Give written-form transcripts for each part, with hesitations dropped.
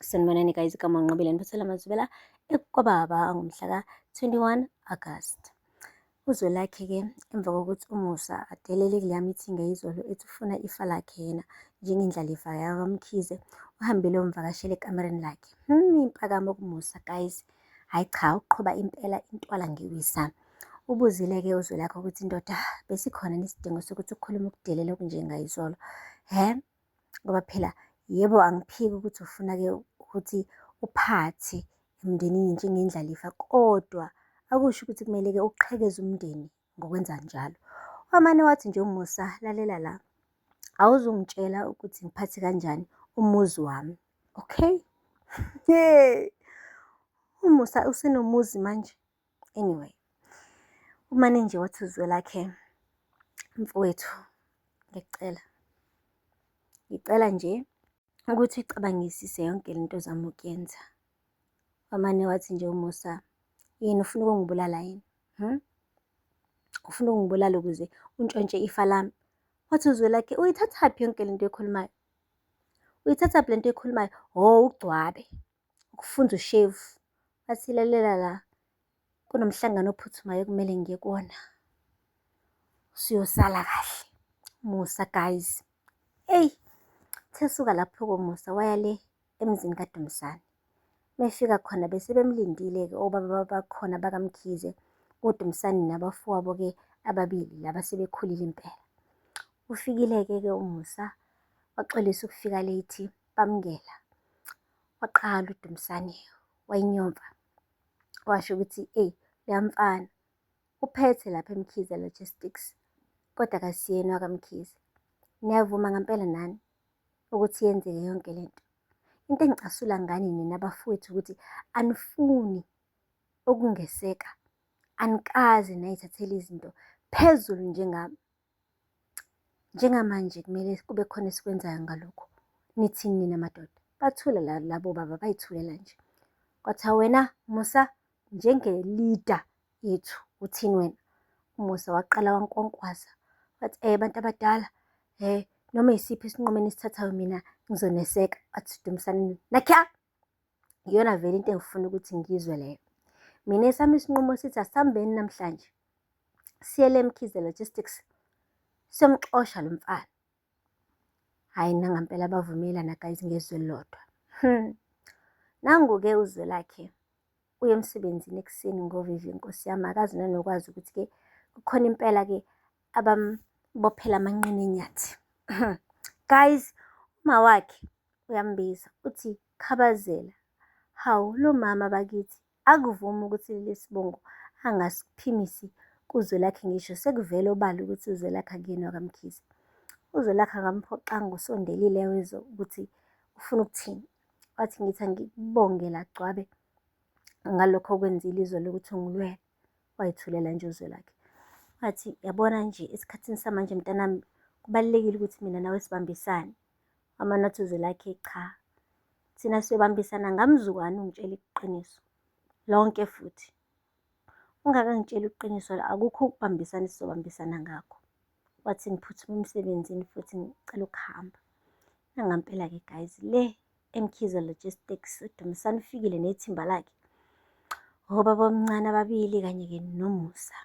Sanibonani guys, igama uNqobile niphathela amazwibela ekwababa ngomhla ka-21 August. Uzwelakhe-ke emva kokuthi uMusa adelele kuleya meeting yayizolo ethi ufuna ifa lakhe yena njengendlalifa yakwaMkhize, uhambile wayomvakashela ekamereni lakhe. Impakamo kuMusa guys. Hhayi cha, uqhuba impela intwala ngewisa. Ubuzile-ke uZwelakhe ukuthi ndoda besikhona yini isidingo sokuthi ukhulume ukudelela okunjengayizolo, hhe? Ngoba phela yebo angiphiki ukuthi ufuna-ke ukuthi uphathe emndenini njengendlalifa kodwa akusho ukuthi kumele-ke uqhekeze umndeni ngokwenza njalo. Wamane wathi nje uMusa, lalela la, awuzungitshela ukuthi ngiphathe kanjani umuzi wami, okay? Hey, uMusa usenomuzi manje. Anyway, umane nje wathi uZwelakhe, mfowethu, ngiyacela, ngicela nje ukuthi uyicabangisise yonke lento ozama ukuyenza. Wamane wathi nje uMusa, yini ufuna ukungibulala yini? Hmm? Ufuna ukungibulala ukuze untshontshe ifa lami? Wathi uZwelakhe, uyithathaphi yonke lento oyikhulumayo? Uyithathaphi lento oyikhulumayo? Hho, ugcwabe, ukufunza ushevu. Wathi lalela la, kunomhlangano ophuthumayo okumele ngiye kuwona. Usuyosala kahle. Musa guys. Eyi, uthe esuka lapho-ke uMusa waya le emzini kaDumisani. Mefika khona bese bemlindile-ke obaba bakhona bakaMkhize, uDumisani nabafowabo-ke ababili laba sebekhulile impela. Ufikile-ke ke uMusa, waxolisa ukufika late, bamukela. Waqala uDumisani wayinyomfa, washo ukuthi eyi loya mfana uphethe lapha eMkhize Logistics, kodwa akasiyena owakaMkhize. Niyavuma ngampela nani ukuthi yenzeke yonke lento? Into engicasula ngani nina bafowethu ukuthi anifuni ukungeseka, anikaze nayithathela izinto phezulu njengami. Njengamanje kumele kube khona esikwenzayo ngalokhu. Nithini nina madoda? Bathula labo baba bayithulela nje. Kwathiwa wena Musa njenge-leader yethu uthini wena? UMusa waqala wankwankwaza wathi bantu abadala noma yisiphi isinqumo enisithathayo mina ngizoneseka. Wathi Dumisani nakhiya iyona vele into engifuna ukuthi ngiyizwe leyo. Mina esami isinqumo sithi asihambeni namhlanje siye le Mkhize Logistics siyomxosha lo mfana. Hhayi nangampela bavumelana guys ngezwi elilodwa. Nangu-ke uZwelakhe uye emsebenzini ekuseni ngovivi nkosi yami akazi nanokwazi ukuthi-ke kukhona impela-ke abambophela amanqina enyathi. Guys, uma wakhe uyambiza uthi Khabazela, hawu lo mama bakithi akuvumi ukuthi leli sibongo angasiphimisi kuZwelakhe ngisho sekuvele obala ukuthi uZwelakhe akuyena wakaMkhize. UZwelakhe akamphoxanga usondelile wezwa ukuthi ufuna ukuthini. Wathi ngithi angikubonge la Gcwabe ngalokho okwenzile izolo ukuthi ungilwele. Wayithulela nje uZwelakhe. Wathi yabona nje esikhathini samanje mntanami kubalulekile ukuthi mina nawe sibambisane. Wamane wathi uZwelakhe cha, thina siyobambisana ngamzukwane ungitshela iqiniso lonke futhi. Ungakangitsheli iqiniso akukho ukubambisana esizobambisana ngakho. Wathi ngiphuthuma emsebenzini futhi ngicela ukuhamba. Nangampela-ke guys le eMkhize Logistics uDumisani ufikile nethimba lakhe. Obaba omncane ababili kanye-ke noMusa.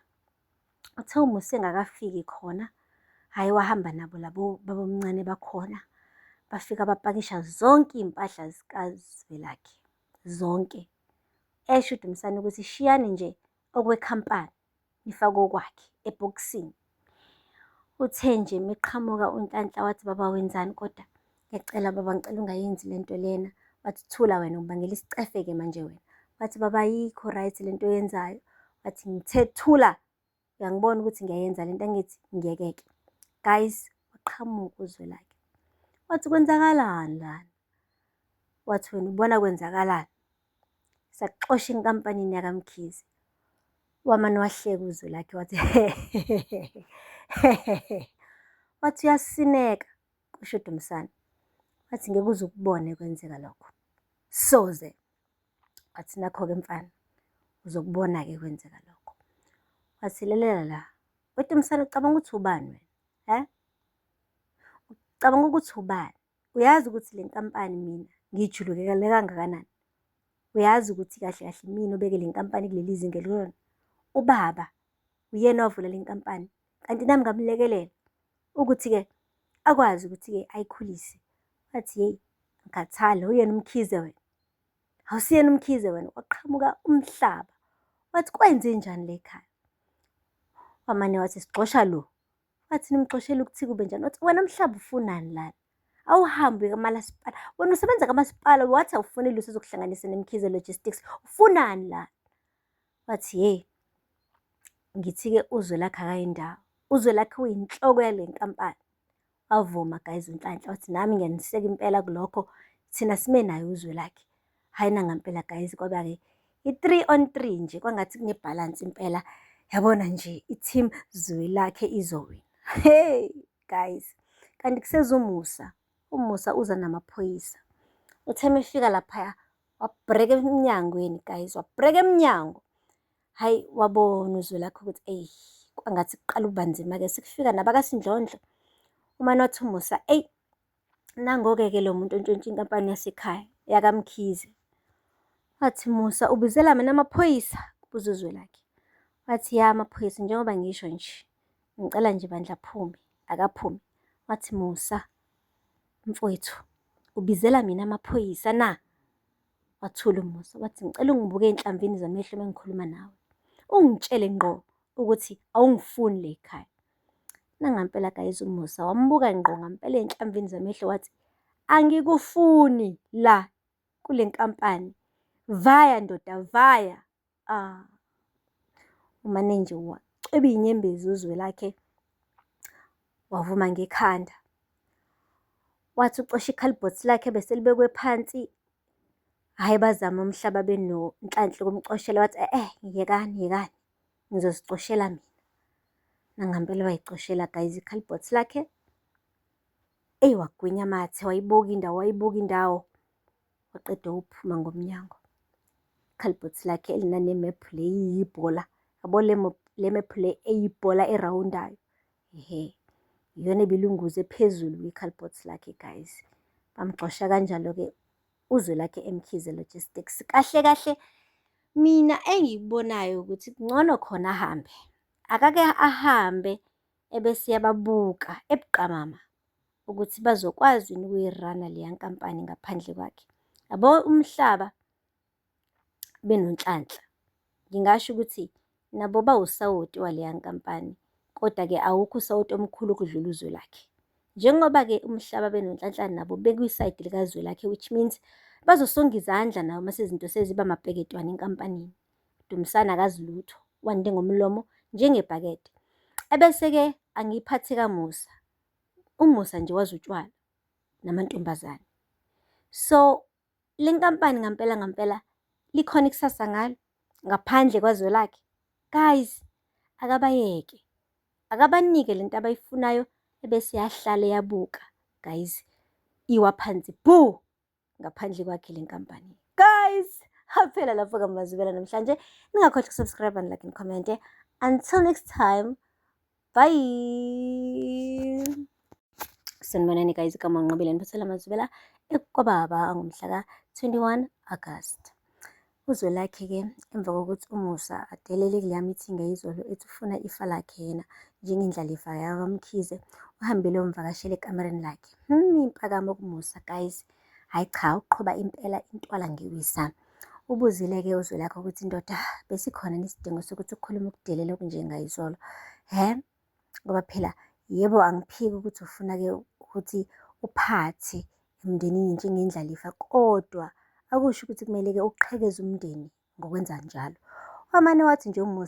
Uthe uMusa engakafiki khona, hhayi wahamba nabo labo babomncane bakhona. Bafika bapakisha zonke iy'mpahla zikaZwelakhe, zonke. Esho uDumisani ukuthi shiyani nje okwekhampani nifake okwakhe ebhokisini. Uthe nje meqhamuka uNhlanhla wathi baba wenzani kodwa ngiyacela baba ngicela ungayenzi le nto lena. Wathi thula wena ungibangela isicefe-ke manje wena. Wathi baba ayikho right le nto oyenzayo. Wathi ngithe thula uyangibona ukuthi ngiyayenza le nto angithi ngiyekeke. Guys, waqhamuka uZwelakhe. Wathi kwenzakalani lana? Wathi wena ubona kwenzakalani? Sakuxosha enkampanini yakaMkhize. Wamane wahleka uZwelakhe wathi wathi uyasineka kusho uDumisani. Wathi ngeke uze ukubone kwenzeka lokho. Soze. Wathi nakho-ke mfana uzokubona-ke kwenzeka lokho. Wathi lalela la, weDumisani ucabanga ukuthi ubani wena? He? Ucabanga ukuthi ubani? Uyazi ukuthi le nkampani mina Ngijulukele kangakanani? Uyazi ukuthi kahle kahle imina obeke le nkampani kuleli zinga elikuyona? Ubaba uyena owavula le nkampani, kanti nami ngamulekelela ukuthi-ke akwazi ukuthi-ke ayikhulise. Wathi, hheyi, angikhathali awuyena uMkhize wena, awusiyena uMkhize wena. Kwaqhamuka umhlaba, wathi kwenzenjani la ekhaya? Wamane wathi sigxosha lo. Wathi nimxoshela ukuthi kube njani? Wathi wena mhlaba ufunani lana? Awuhambe uye kamasipala. Wena usebenza kamasipala wathi awufuni lutho ezokuhlanganisa neMkhize Logistics. Ufunani lana? Wathi hheyi, ngithi-ke uZwelakhe akayindawo. UZwelakhe uyinhloko yale nkampani. Wavuma guys uNhlanhla wathi nami ngiyaniseka impela kulokho, thina sime naye uZwelakhe. Hhayi nangampela guys kwaba-ke i-three on three nje kwangathi kunebhalansi impela. Yabona nje i-team Zwelakhe izowina. Hey guys, kanti kuseza uMusa. UMusa uza namaphoyisa. Uthe uma efika laphaya wabhreka emnyangweni guys, wabhreka emnyango. Hhayi wabona uZwelakhe ukuthi eyi kwangathi kuqala ukuba nzima-ke sekufika nabakaSindlondlo. Umane wathi uMusa, eyi nango-ke ke lo muntu ontshontsha inkampani yasekhaya yakaMkhize. Wathi Musa, ubizela mina amaphoyisa? Kubuza uZwelakhe. Wathi ya amaphoyisa njengoba ngisho nje, ngicela nje bandla aphume, akaphume. Wathi Musa, mfowethu, ubizela mina amaphoyisa na? Wathula uMusa, wathi ngicela ungibuke ey'nhlamvini zamehlo uma ngikhuluma nawe. Ungitshele ngqo ukuthi awungifuni la ekhaya. Nangampela guys uMusa wambuka ngqo ngampela ey'nhlamvini zamehlo wathi, angikufuni la kule nkampani. Vaya ndoda, vaya. Ah, umane nje wacweba iy'nyembezi uZwelakhe, wavuma ngekhanda. Wathi ucosha ikhalibhothi lakhe bese libekwe phansi. Hhayi bazama umhlaba benoNhlanhla ukumcoshela, wathi eh yekani yekani, ngizozicoshela mina. Nangampela wayicoshela guys ikhalibhothi lakhe. Eyi wagwinya amathe, wayibuka indawo, wayibuka indawo. Waqeda ukuphuma ngomnyango. Ikhalibhothi lakhe elinane-map le iyibhola. Yabo le map le eyibhola erawundayo. Ehhe, iyona ebilunguze phezulu kwikhalibhothi lakhe guys. Bamgxosha kanjalo-ke uZwelakhe eMkhize Logistics. Kahle kahle mina engikubonayo ukuthi kungcono khona ahambe. Akake ahambe ebese uyababuka ebuqamama ukuthi bazokwazi yini ukuyirana leya nkampani ngaphandle kwakhe. Yabo umhlaba benoNhlanhla, ngingasho ukuthi nabo bawusawoti waleya nkampani, kodwa-ke awukho usawoti omkhulu ukudlula uZwelakhe. Njengoba-ke umhlaba benoNhlanhla nabo bekwisayidi likaZwelakhe, which means bazosonga izandla nabo mase izinto seziba mapeketwane enkampanini. Dumisani akazi lutho, wande ngomlomo njengebhakede. Ebese-ke angiyiphathi kaMusa. UMusa nje wazi utshwala namantombazane. So le nkampani ngampela ngampela likhona ikusasa ngalo ngaphandle kwaZwelakhe? Guys, akabayeke, akabanike lento abayifunayo ebese yahlala eyabuka guys, iwa phansi bhu ngaphandle kwakhe le nkampani. Guys, aphela lapho kaMazibela namhlanje. Ningakhohlwa ukusubscribe and like and comment. Until next time, bye. Sanibonani guys, igama uNqobile Niphathela Mazibela ekwababa ngomhla ka-21 August. UZwelakhe-ke emva kokuthi uMusa adelele kuleya meeting yayizolo ethi ufuna ifa lakhe yena njengendlalifa yakwaMkhize, uhambile wayomvakashela ekamereni lakhe. Impakamo kuMusa guys. Hhayi cha, uqhuba impela intwala ngewisa. Ubuzile-ke uZwelakhe ukuthi ndoda besikhona isidingo sokuthi ukhulume ukudelela okunjengayizolo. Hhe? Ngoba phela yebo angiphiki ukuthi ufuna-ke ukuthi uphathe emndenini njengendlalifa, kodwa akusho ukuthi kumele-ke uqhekeze umndeni ngokwenza njalo. Wamane wathi nje uMusa.